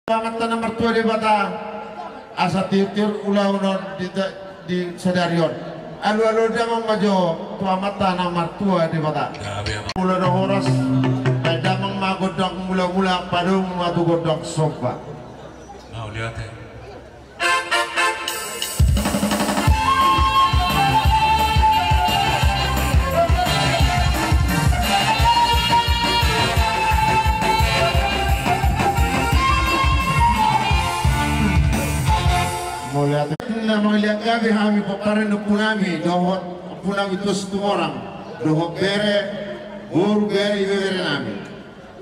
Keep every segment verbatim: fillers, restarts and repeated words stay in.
Amanta na martua Debata, asa tiur-tiur ulaon on di, di sadari on. Alu-alu damang ma jo tu Amanta na martua Debata. Mula do horas, baen damang ma gondang mula-mula, padomu ma tu gondang somba. Mauliate. Mauliate. Na mangaliat gabe hami pomparan ni ompunami dohot ompunami Tondi Situmorang, dohot bere, boru, bere, ibeberenami.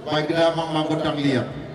Baen damang ma gondang liat.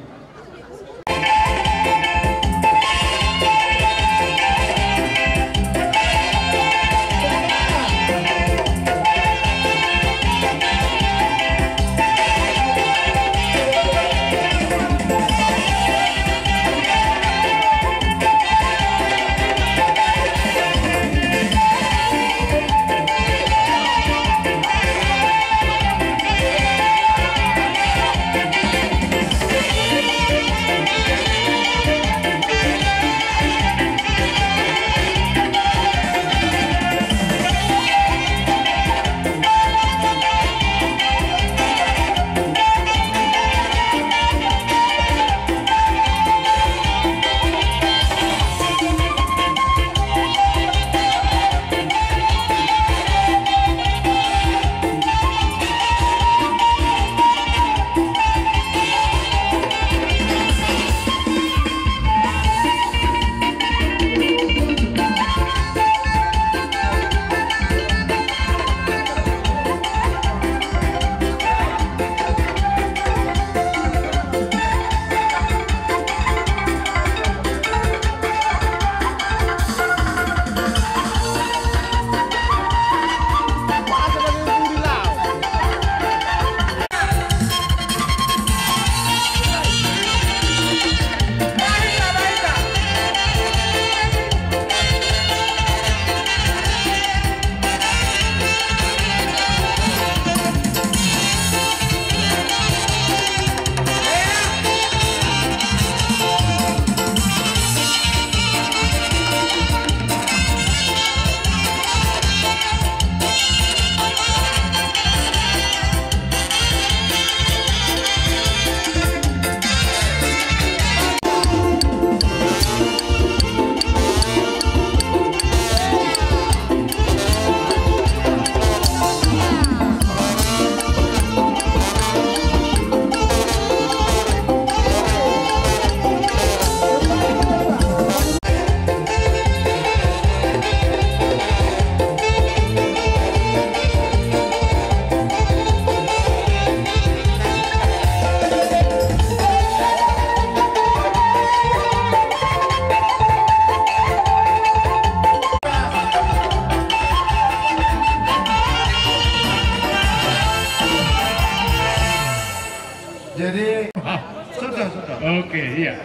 Jadi, ah, sudah, sudah. Oke, iya.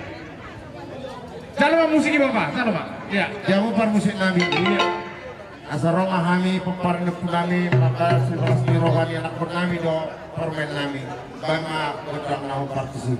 Jalo ma musik i, Bapak, jalo ma. Iya. Jamu par musik nami. Iya. Asa ro ma hami pomparan ni ompunami, maka sibalas ni roha ni anakkonnami do parumaennami. Baen ma gondang na hombar tusi.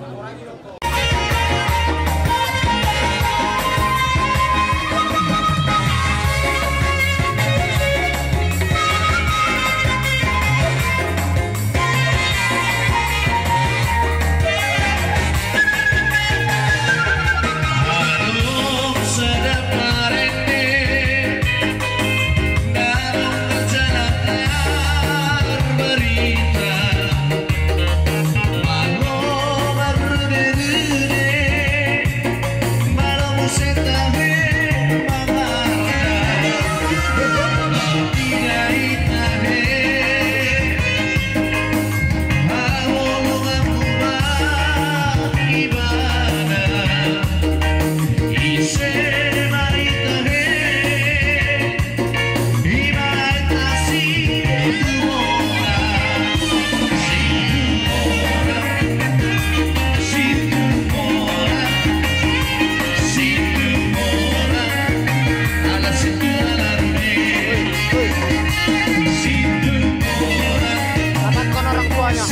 Amankan orang tuanya.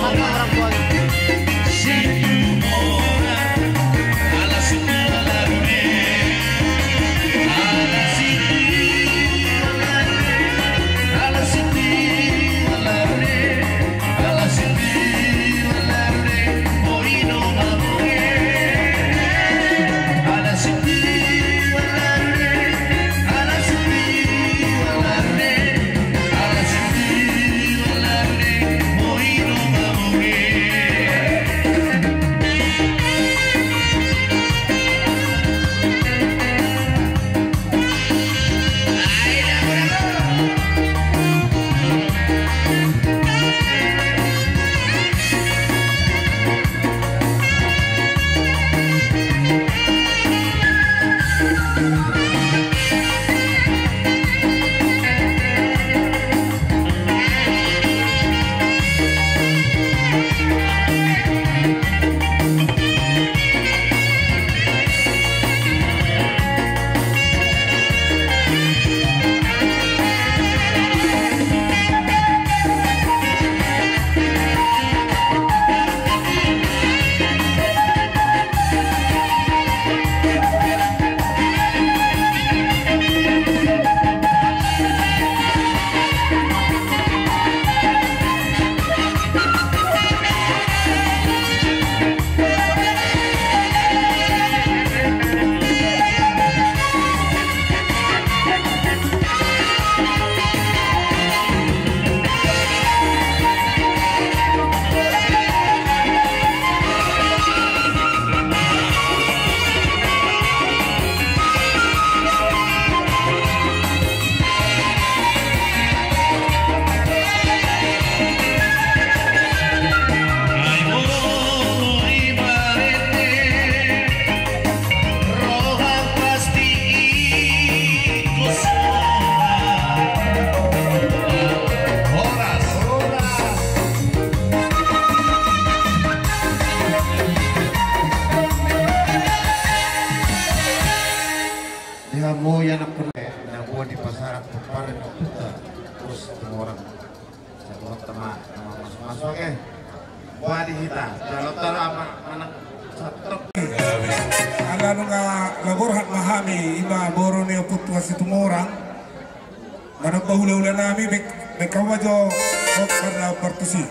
Amankan orang tuanya. Orang. Satu teman, masuk-masuk, oke. Buat di hita, kalau taruh apa, mana, satu. Ala nunga lagorhat ma hami, ima boru ni Ompu Tuan Situmorang. Manang pahula-hula nami, baen, baen hamu ma jo, hot karna partusi.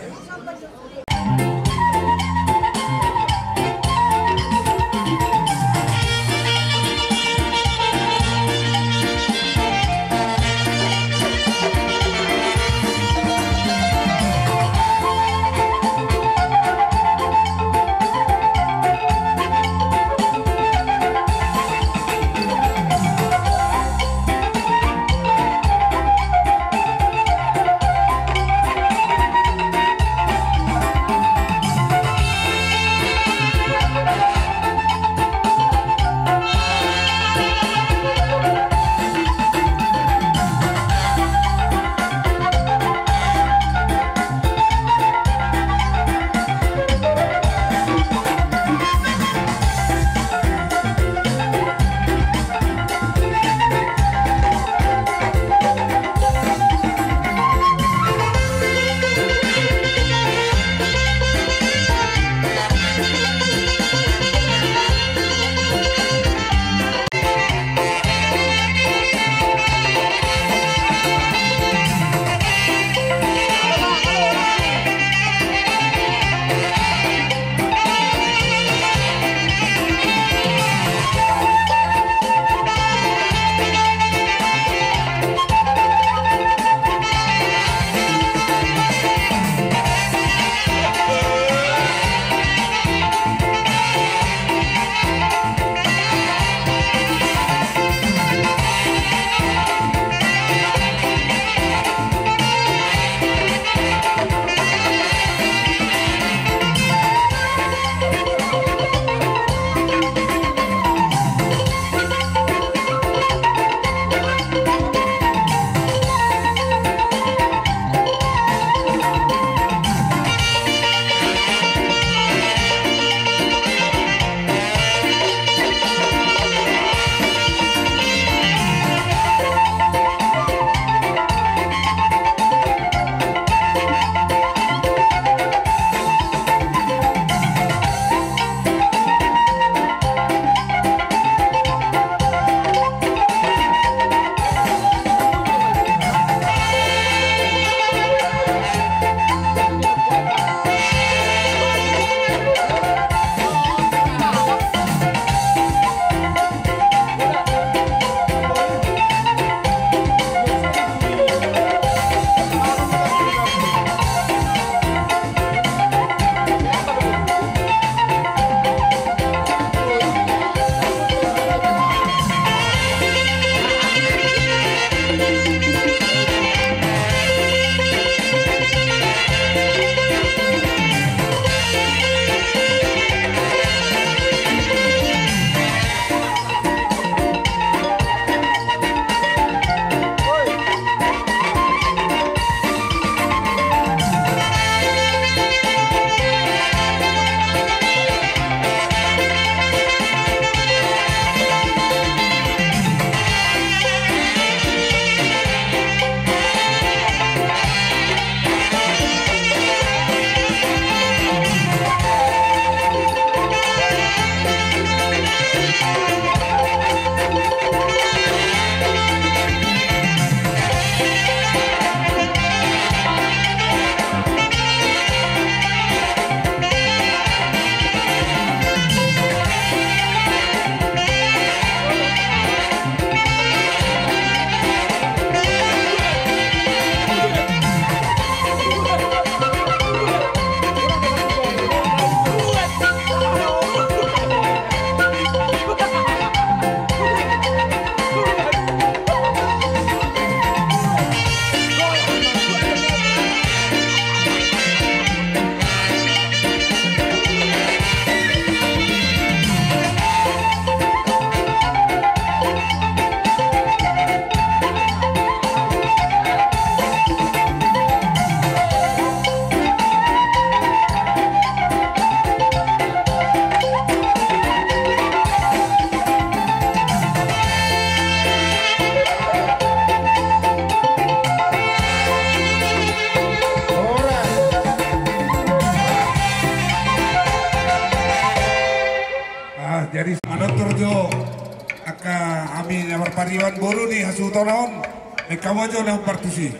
Jo, angka hami na marpariban boru ni hasuhuton on, mengkamojo na partusi.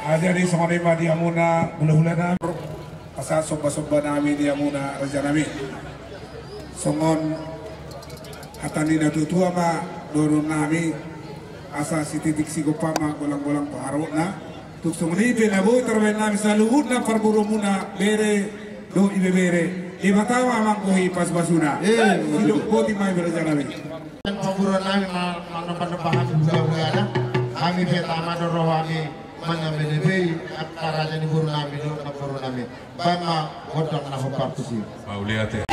Ah, jadi songon i ma di hamuna hulahula nami, asa sombasomba nami di hamuna raja nami. Songon hata ni natuatua ma dohonon nami, asa sititik sigompa ma, golanggolang pangarahutna. Tung songon i pe na boi tarbahen nami saluhutna parboruonmuna, bere dohot ibebere, Debata ma manggohi pasupasuna. Eh, sidok boti ma i be raja nami. Parboruon nami ma-, manombanomba hami hulahulana. Hami pe tama do ro hami mangamelebei angka raja ni boru nami dohot namboru nami. Baen ma gondang na hombar tusi. Mauliate.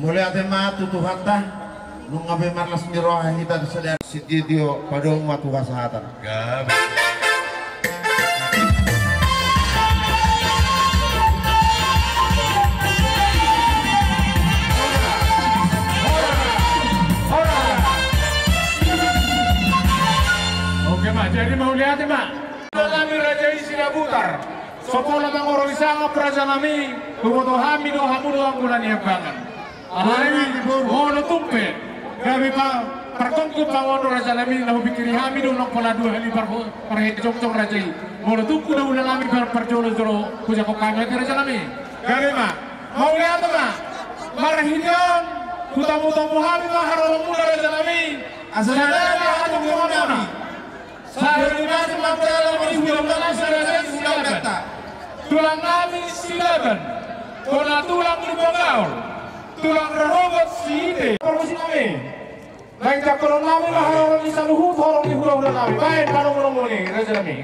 Mauliate ma tu Tuhanta, nunga be marlas ni roha hita di sadari. Sitio padomu ma tu hasahatan. Gabe. Oke ma, jadi mauliate ma. Nami raja i Sinabutar. So pola mangoroi sangap raja nami, huboto hami do hamu do anggo na niambangan. Alai molo tung pe gabe pa-, pargonggo pangodo raja nami, na hupingkiri hami do nang pola dua hali par-, parjongjong raja i. Molo tung pe na ula nami par-, parjolojolo, hujangkon hami ate raja nami. Gabe ma, mauliate ma. Marhite on, hutamutomu hami ma haroromuna raja nami. Asa sada ma hatamutomuon nami. Sada ni mate mantala mani hulamatan saraja Silaban. Tulang nami Silaban. Bona tulang ni Bogaol. Tulang rorobot Siite. Parmusi nami. Baen jangkonon nami ma haroro ni saluhut horong ni hulahula nami. Baen panomunomu ni raja nami.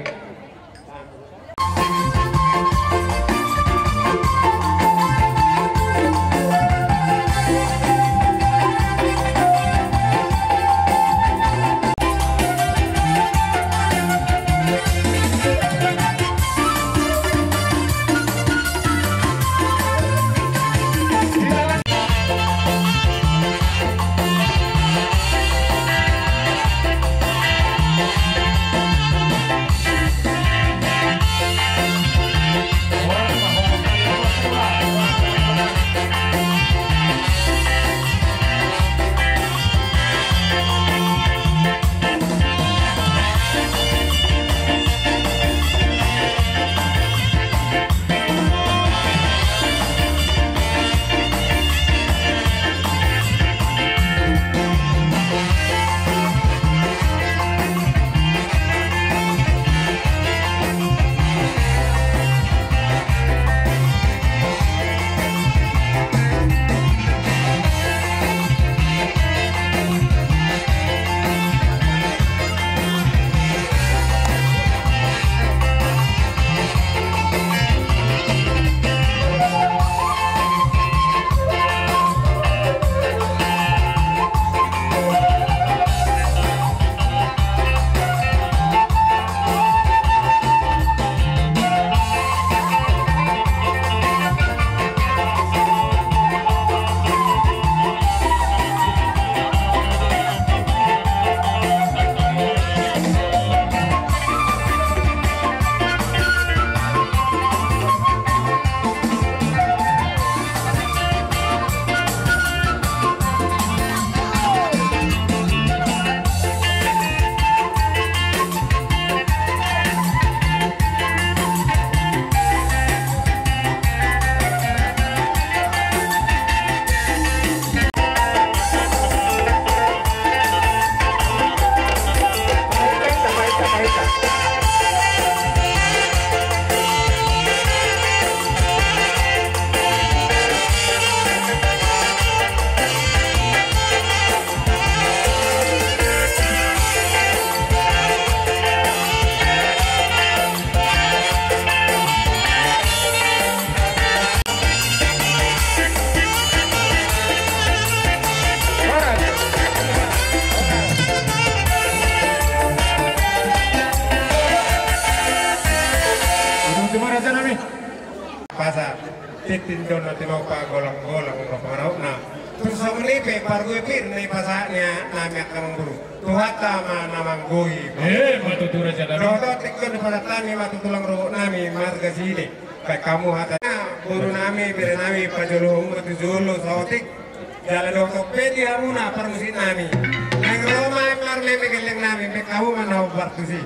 Tindonna tinopa, golang-golang do pangarahutna. Tung songon i pe pargui pir na dipasahat ni nami angka amangboru. Tuhanta ma na manggohi. Eh, ma tutu, raja nami. Dohot tingki on dipasahat hami ma tu tulang ruhut nami marga Side. Baen hamu hata, boru nami, bere nami, pajolo hamu ma tu jolo saotik. Jala dohot pe di hamuna parmusik nami. Naeng ro ma marmeme gelleng nami, baen hamu ma na hombar tusi.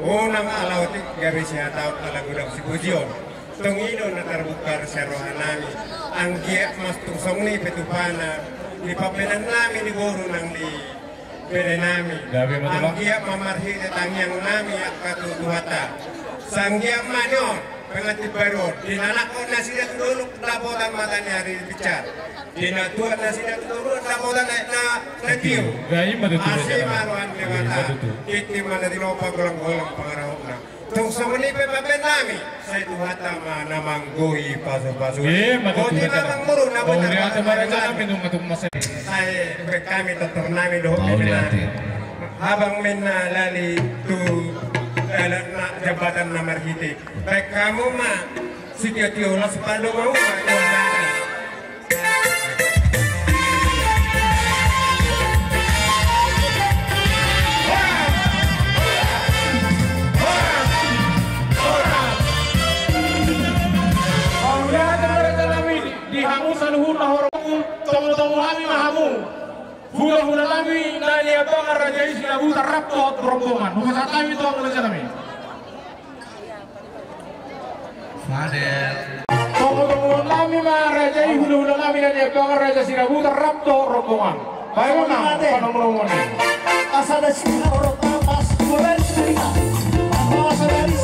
Unang ala otik gabe sihataon ala godang sipujion. Tong i do na tarbungkar sian roha nami. Anggiat ma tung songon i pe tupana di pambahenan nami di boru nang di bere nami. Anggiat ma marhite tangiang nami angka tu Tuhanta. Sai anggiat ma nion pengantin baru on dinalak on nasida tu dolok dapotan mata ni ari di picar. Di na tuat nasida tu dolok dapotan na tio. Asi ma roha ni Debata. Titi ma na tinompa golang-golang pangarahutna. Tung songon i pe pambahenan nami, sai Tuhanta ma na manggohi pasu-pasu. Boti ma mangmuru na binahen. Sai baen hami tortor nami dohot bere nami. Habang ma na lali tu dalan na jambatan na marhite. Baen hamu ma sitio-tio las pado mau ma Tuhanta. Di hamu saluhutna horong, tomu-tomu hami ma hamu. Hula-hula nami na niambangan raja i Sirabutan rap dohot rombongan. Hupasahat hami tu hamu raja nami. Tomu-tomuon nami ma raja i, hula-hula nami na niambangan raja Sirabutan rap dohot rombongan. Baen ma na panomromongan i. Asa da sihorot apas dua baris cerita. Asa dari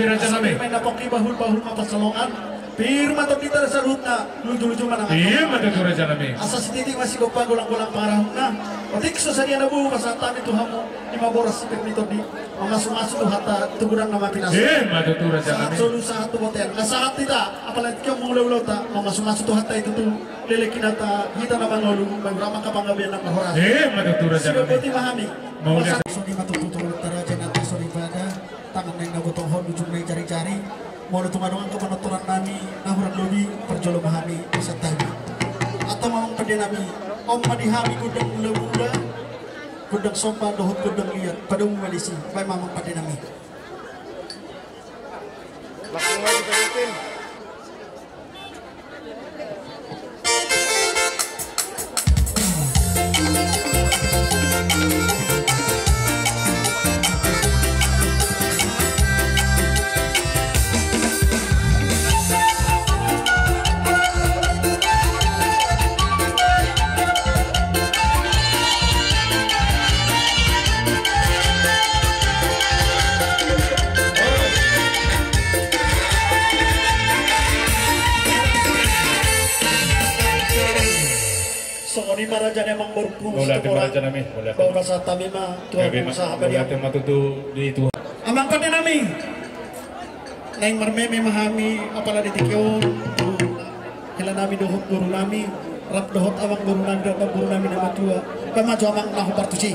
Raja nami. Asa pir ma inna pongki, bahul-bahul ma pansalongan. Pir ma tondinta saluhutna, luju-luju ma nang. Ima tutu raja nami. Asa sititi ma sigompa, golang-golang pangarahutna. Otik so sadia na boi pasahat hami tu hamu, i ma boras, sipir ni tondi, mamasu-masu Tuhanta tu godang na mapinasa. Ima tutu raja nami. Sahat solu, sahat tu bontean, na sahat hita, apala di tiop mangula-ulaonta, mamasu-masu Tuhanta i tutu. Leleng hita, hita na mangolu, mangura ma angka panggabean na marhoras. Ima tutu raja nami. Sidoboti ma hami. Mauliate. Songon i ma tutu tu raja nami, songon i ma da. Tangan na ingotohon, ujung na injari-jari. Molo tung adong angka panotoran nami na hurang lobi, parjolo ma hami pasahat hami. Antong amang pande nami, on ma di hami gondang mula-mula, gondang somba dohot gondang liat, padomu ma disi, baen ma amang pande nami. Langsung aja kita rutin. Songon i ma raja ni amangboru. Mauliate ma raja nami, mauliate. Pasahat hami ma tu Amang Sahabat. Mauliate ma tutu di Tuhan. Amang pande nami, naeng marmeme ma hami apala di tingki on tu hela nami dohot boru nami, rap dohot amangboru nami dohot namboru nami na matua. Baen ma jo amang na hombar tusi.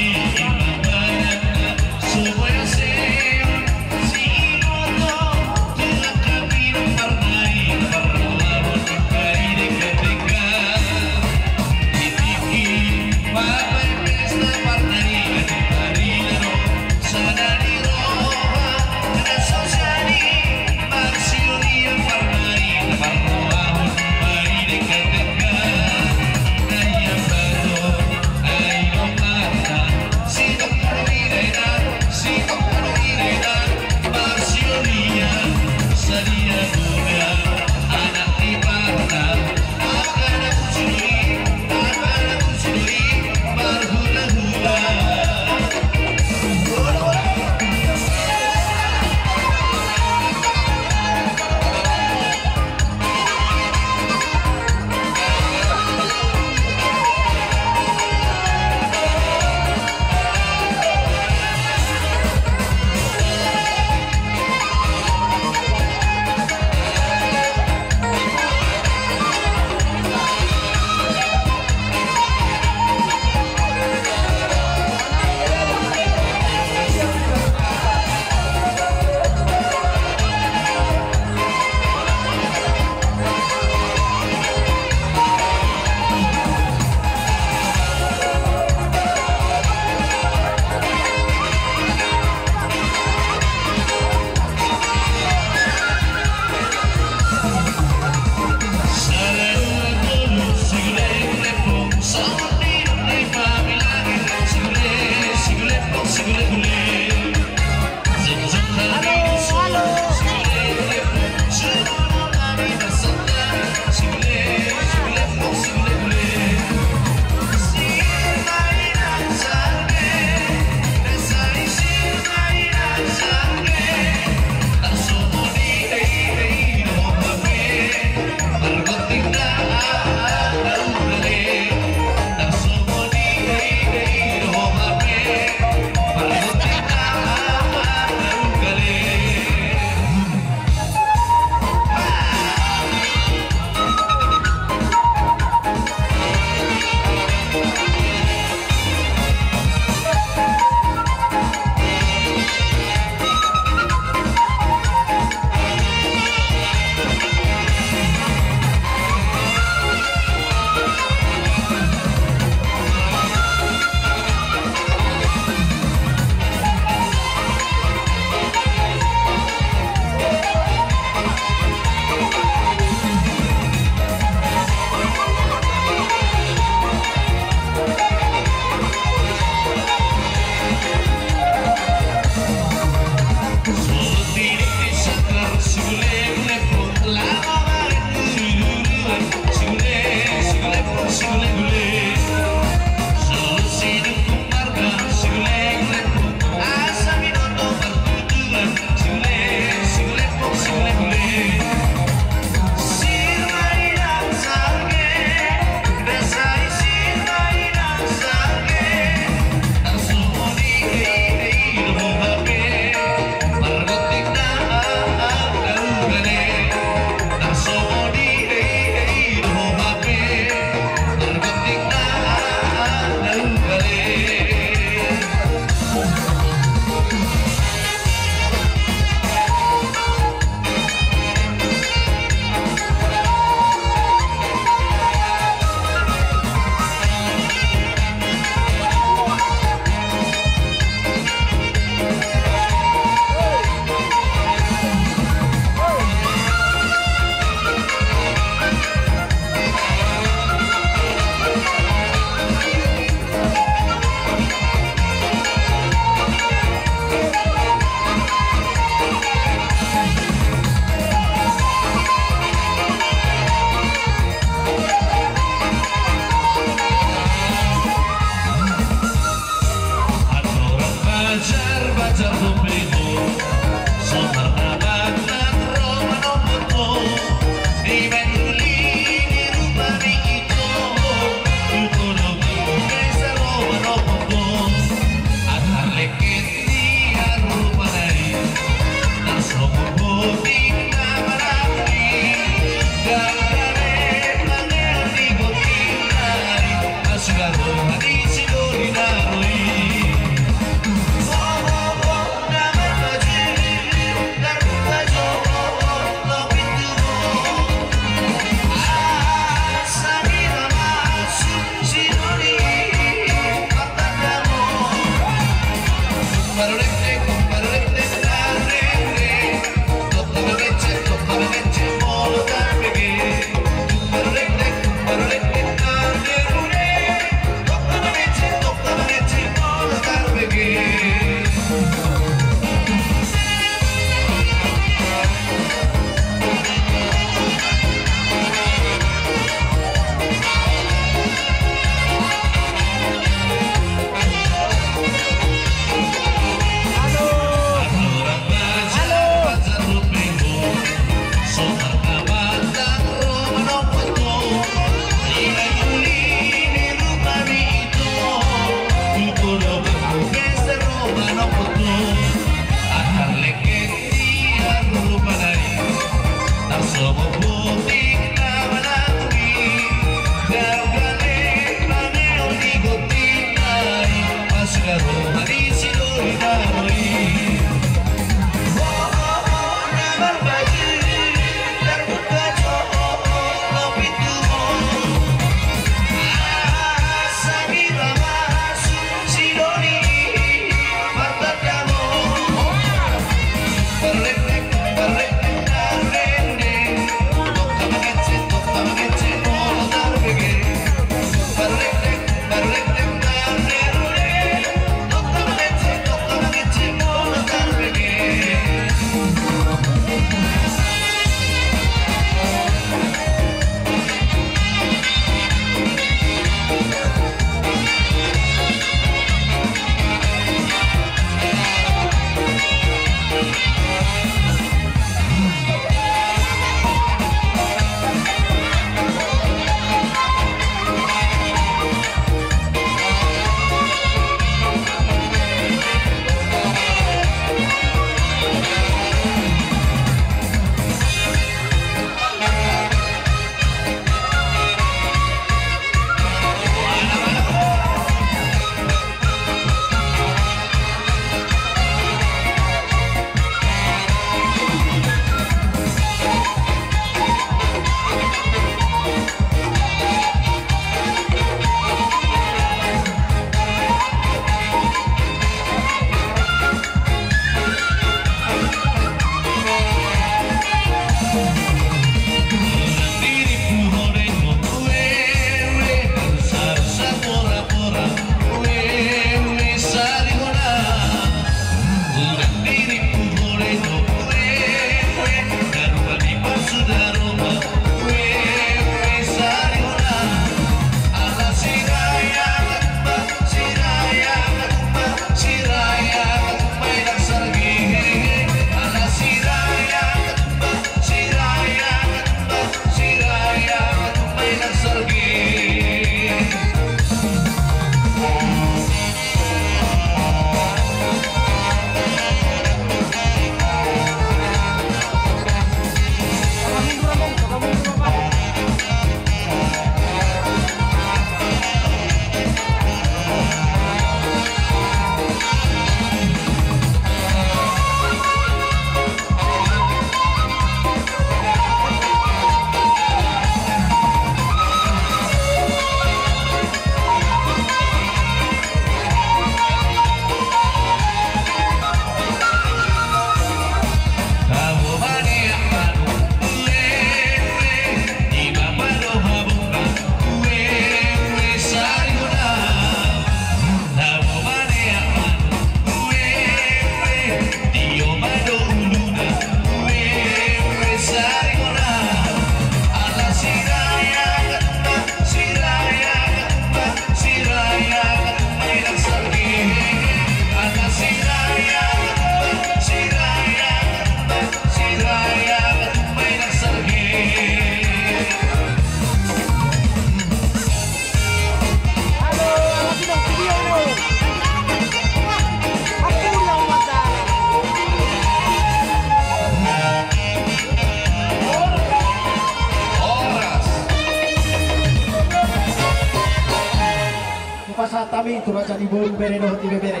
Hami tu raja ni boru, bere dohot ibebere.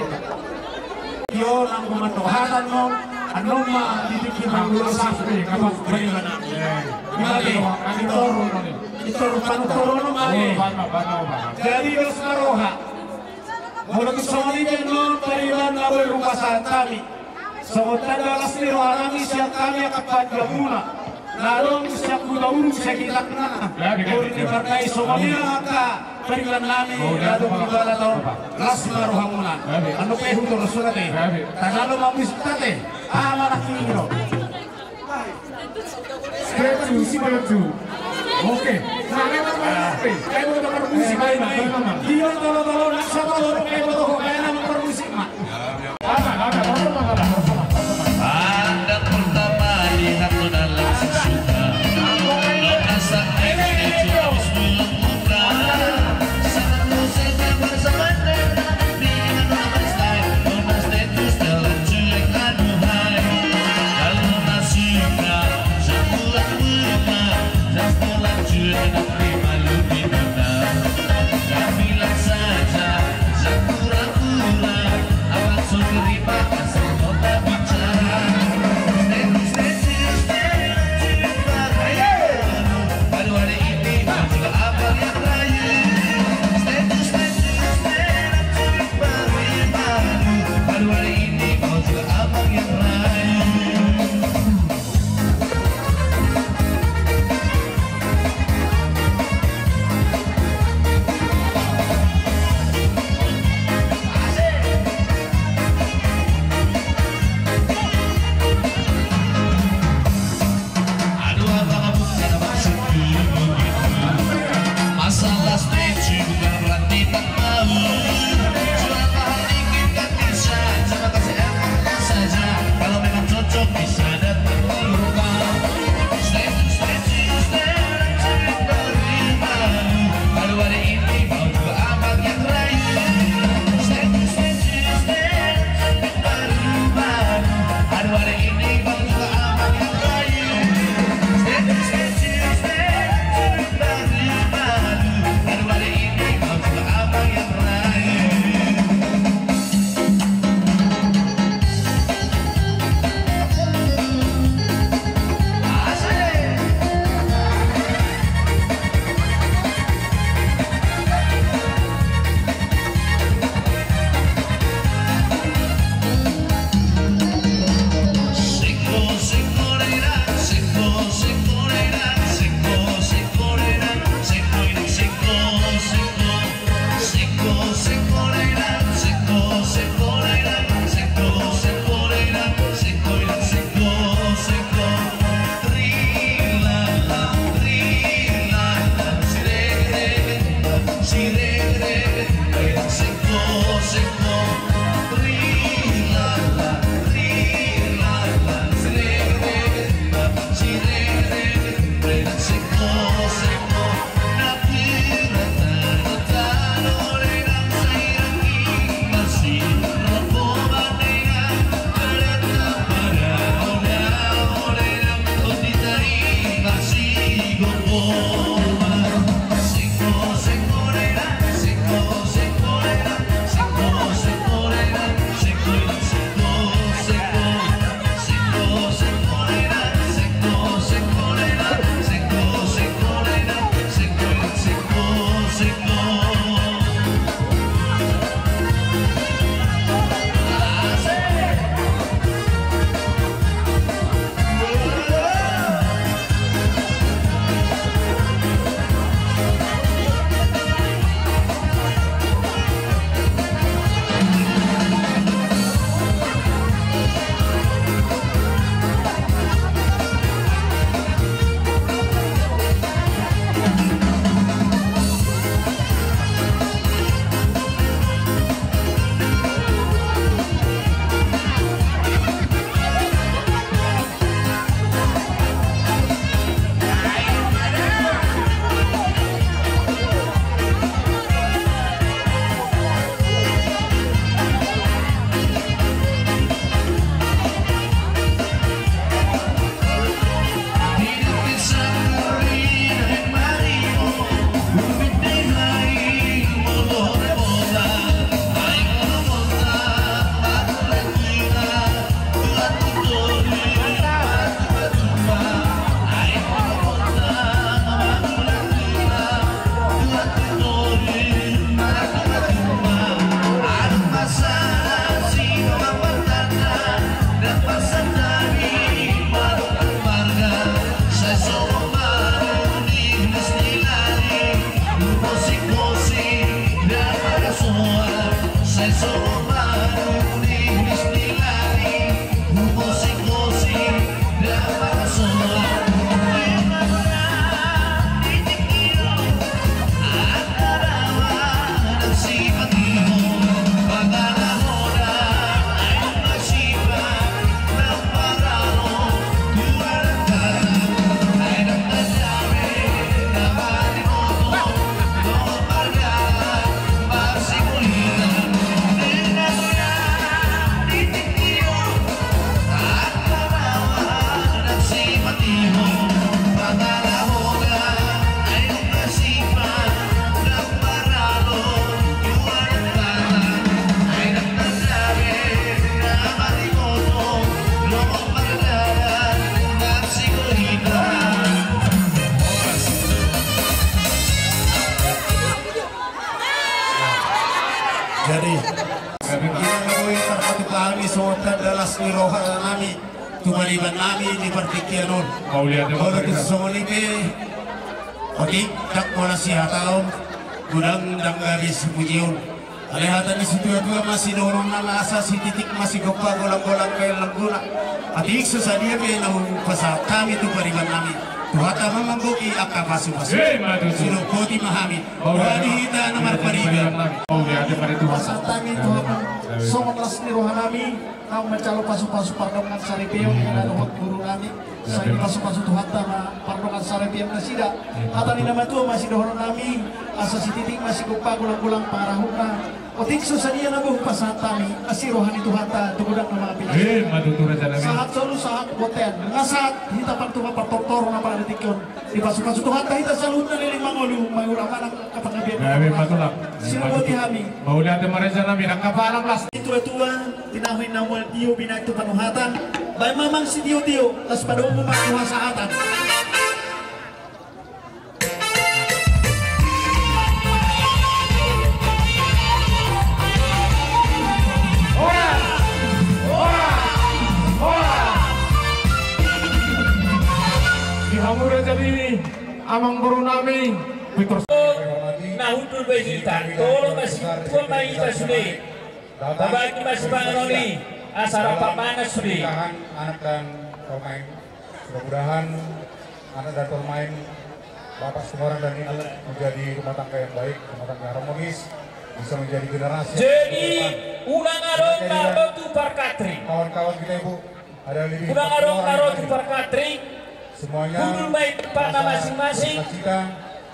Io, nang gumando hata non, annon ma di tingki mangulos. Jadi dos ma roha. Molo tung songon i, annon pariban na boi hupasahat hami. Songon tanda las ni roha nami sian hami angka panjomuna na adong sian Hutauruk, sian Gitangna. Boi dihargai songon i angka pariban nami na adong di Balaton. Las ma rohamuna. Annon pe hutorus ate. Tangalo ma musik ate. Aha ma nangkin i do? Setuju, setuju. Oke. Nah, memang, memang, memang. Memang, memang. Dia tolo-tolo, nak sapa tolo, memang, memang, memang, memang, memang. Adat pertama lihat lo dalam sesuka. Lo masak ini cuma harus bilang buka. Satu saja bersama dengan lo mas style, lo mas status dalam cuek, aduhai. Kalau masih suka, satu lagu lama, dan setelah cuek, nanti malu di mata. Dan bilang saja, satu lagu Jadi, demikian, boi, tarpatupa hami songon tanda las ni roha nami tu pariban nami di partingkian on. Mauliate. Molo tung songon i pe, otik, ndang pola sihataon, godang ndang gabe sipujion. Alai hata ni situatua ma sidohononna, asa sititik ma sigompa, golanggolang bahen langguna. Otik, so sadia pe na hupasahat hami tu pariban nami, Tuhanta ma mambohi angka pasupasu. Ima tutu. Sidok boti ma hami. Mauliate. Roha ni hita na marpariban. Mauliate ma di Tuhan. Pasahat hami tu Tuhan, songon las ni roha nami, naung manjalo pasupasu pardongansaripeon, ia na dohot guru nami. Sai dipasupasu Tuhanta ma pardongansaripeon nasida. Hata ni na matua ma sidohonon nami, asa sititik ma sigompa, golanggolang pangarahutna. Otik, so sadia na boi hupasahat hami, asi roha ni Tuhanta tu godang na mangapili. Ima tutu, raja nami. Sahat solu, sahat bontean, nunga sahat hita partupa partortor na pada detik on. Dipasupasu Tuhanta hita saluhutna, leleng mangolu, mangula manang angka panggabean. Ima tutu. Sidok boti hami. Mauliate ma, raja nami, nangkapalam las. Situatua, tinahu na mual tio, binahen tu panuhatan. Baen ma amang sitiotio, laos padomu ma tu hasahatan. Horas! Horas! Horas! Di hamu raja nami, amangboru nami, Petrus. Na hundul ma hita, tolong ma si, tua ma hita sude. Tabagi ma sipanganon i, asa rap mangan sude. Pernikahan anak dan Tormaen. Mudah-mudahan anak dan Tormaen, Bapak Situmorang dan Ibu, menjadi rumah tangga yang baik, rumah tangga yang harmonis, bisa menjadi generasi yang terdepan. Jadi, unang adong na ro tu parkatri. Kawan-kawan kita, Ibu, ada lebih empat orang yang hadir. Unang adong na ro tu parkatri. Semuanya, hundul ma i tu tempatna masing-masing.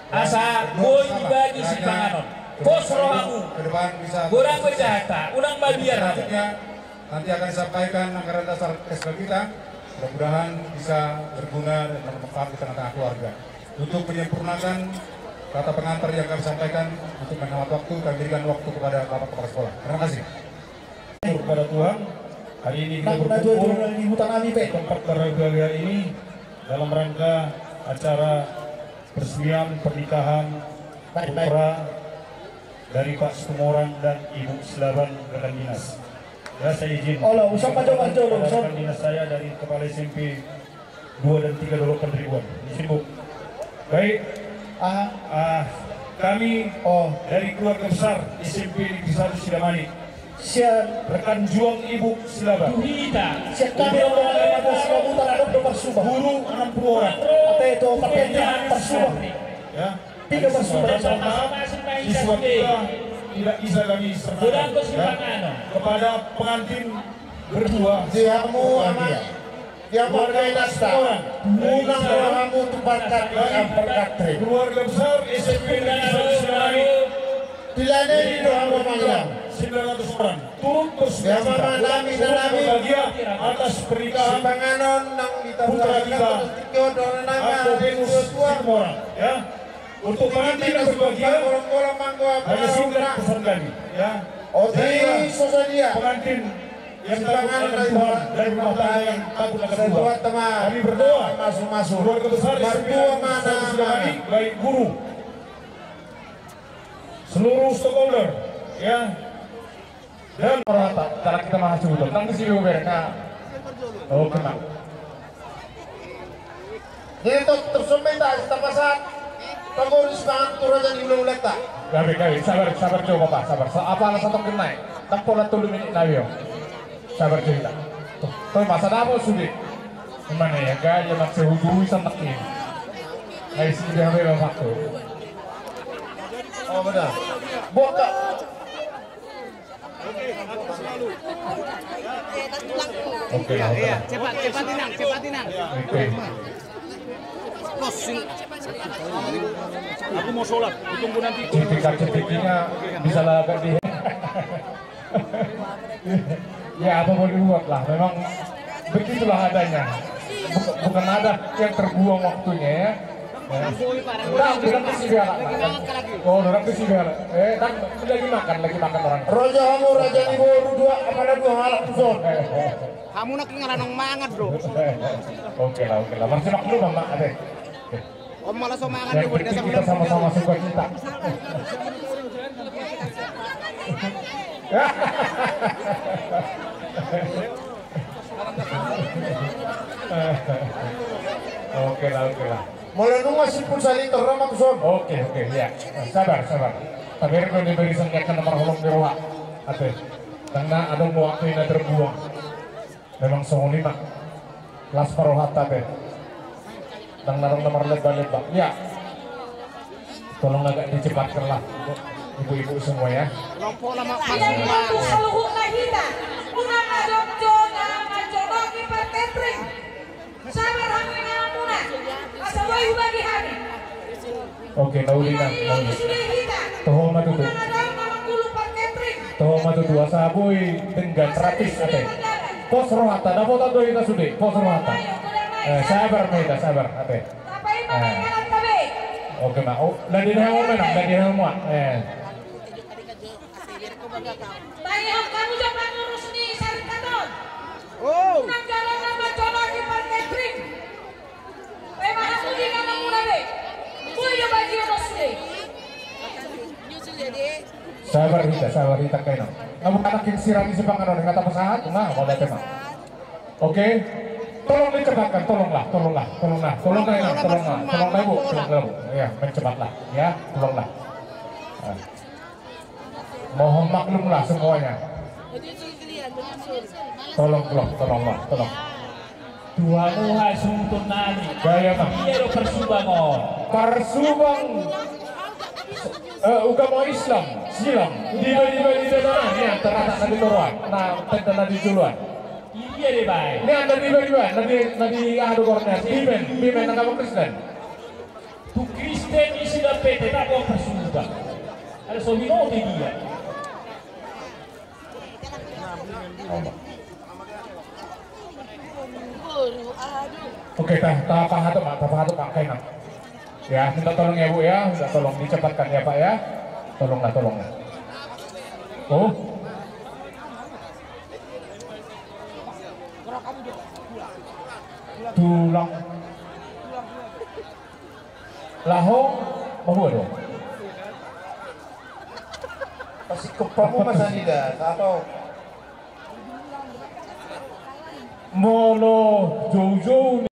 Asa boi dibagi sipanganon. Pos rohamu. Godang pe jahanta, unang mabiar. Selanjutnya, nanti akan disampaikan anggaran dasar S K kita. Mudah-mudahan bisa berguna dan bermanfaat di tengah-tengah keluarga. Untuk menyempurnakan kata pengantar yang kami sampaikan, untuk menghemat waktu, kami berikan waktu kepada Bapak Kepala Sekolah. Terima kasih. Kepada Tuhan, hari ini kita berkumpul di tempat berbahagia ini dalam rangka acara peresmian pernikahan putra dari Pak Situmorang dan Ibu Silaban, rekan dinas. Ya, saya izin. Olo, usap aja, Mas Jolo, usap. Rekan dinas saya dari Kepala S M P dua dan tiga Dolok Panderibuan. Izin, Bu. Baik. Aha. Ah, kami, oh, dari keluarga besar S M P Negeri satu Sidamanik. Sian. Rekan juang Ibu Silaban. Sian kami rombongan remaja Silaban, taradop do parsuba. Guru enam puluh orang. Ate do, parpendek parsuba. Ya. Tiga parsuba. Mohon maaf, siswa kita tidak bisa kami sertakan, ya. Kepada pengantin berdua. Di hamu, amang. Di hamu, amang. Keluarga besar. Unang rohamu tu parkatri, parkatri. Keluarga besar S M P Negeri satu Sidamanik. Dilanei do hamu, amang. Sembilan ratus orang. Turut bersuka cita. Di hamu, amang, nami, nami. Berbahagia atas pernikahan putra kita, Angkovenus Situmorang, ya. Untuk pengantin yang berbahagia, hanya singkat pesan kami, ya. Saya kira pengantin yang takut akan Tuhan dan rumah tangga yang takut akan Tuhan. Kami berdoa, keluarga besar S M P Negeri satu Sidamanik, baik guru, seluruh stakeholder, ya. Dan rata, cara kita mahasiswa, tentang di sini, Uber, nah. Oke, Bang. Jadi, tok, terus sampai tak, tak pasat. Pangurus pangan tu raja di ula-ula tak. Gabe, gabe, sabar, sabar, coba, Pak, sabar. Sa-, apa alasan tok kena? Ndang pola tolu menit na, ayo. Sabar jo hita. Toh, toh, masa dapot sude. Mana ya, gaya maksa hudui sama kin. Hai, sudah, ayo, waktu. Oh, benar. Buka. Oke, oke. Cepat, cepat, Inang, cepat, Inang. Oke. Aku mau sholat, tunggu nanti. Cetika-cetiknya bisa lah agak di. Ya, apa boleh buat lah, memang begitulah adanya. Buk-, bukan ada yang terbuang waktunya, ya. Ya. Nah, dorang di sini, anak. Oh, dorang di sini, anak. Eh, kan lagi makan, lagi makan orang. Raja hamu, raja ni boru dua, apa lagi halak tuh, son? Hamu nak tinggal nong mangan, bro. Oke lah, oke lah. Masih maklum, Mak, ade. Om malah so mangan. Yang penting kita sama-sama suka cita. Oke lah, oke lah. Molo nunga siput saliter, Rama, tuson. Oke, oke, ya. Sabar, sabar. Tapi kan diberi sengketa nomor holong di roha. Ate. Karena ada waktu yang terbuang. Memang songon i ma. Las ma rohanta, ate. Ndang na adong na marlemba-lemba. Ya. Tolong agak dicepatkan lah, ibu-ibu semua, ya. Tidak dibantu saluhutna hita. Unang adong jo na manjoloki parketring. Sabar hamu inangan muna. Asa boi hubagi hami. Oke, na uli, na uli. Toho ma tutu. Toho ma tutu, asa boi denggan, rapis, ate. Pos rohanta, dapotan do hita sude, pos rohanta. Eh, sabar ma hita, sabar, ate. Eh. Oke, ma. Oh, na di na hamu menang, na di na hamu, eh. Baik, hamu jo pengurus ni syarikat on. Oh. Unang jalo na manjoloki parketring. Sabar hita, sabar hita, kainang. Namu anak yang sirami sipanganon, nga tapasahat, nah, mau datang, nah. Oke. Tolong dicepatkan, tolonglah, tolonglah, tolonglah, tolong, kainang, tolonglah, tolonglah, Bu, tolonglah, Bu. Ya, mencepatlah, ya, tolonglah. Nah. Mohon maklumlah semuanya. Tolong, tolong, tolong, tolong. Tuhan, Tuhan, suhut nami. Gaya, Bang. Iya do parsubang on. Parsubang, eh, ugama Islam, Silam. Diba, diba, diba, nah, nah, nian, teratak na di toruan. Nah, tenda na di juluan. Iya deh, baik. Nian, na diba, diba, na di, na di, aha do goarna, biben, biben agama Kristen. Tu Kristen i sudah pe tetap on parsubang. Ada so binoto dia. Oke, ta, tapahatop ma, tapahatop ma, kainang. Ya, minta tolong ya, Bu, ya, minta tolong dicepatkan ya, Pak, ya. Tolonglah, tolonglah. Oh. Tulang. Laho, bahua do? Pasingkop hamu ma sanida, apa? Molo joujou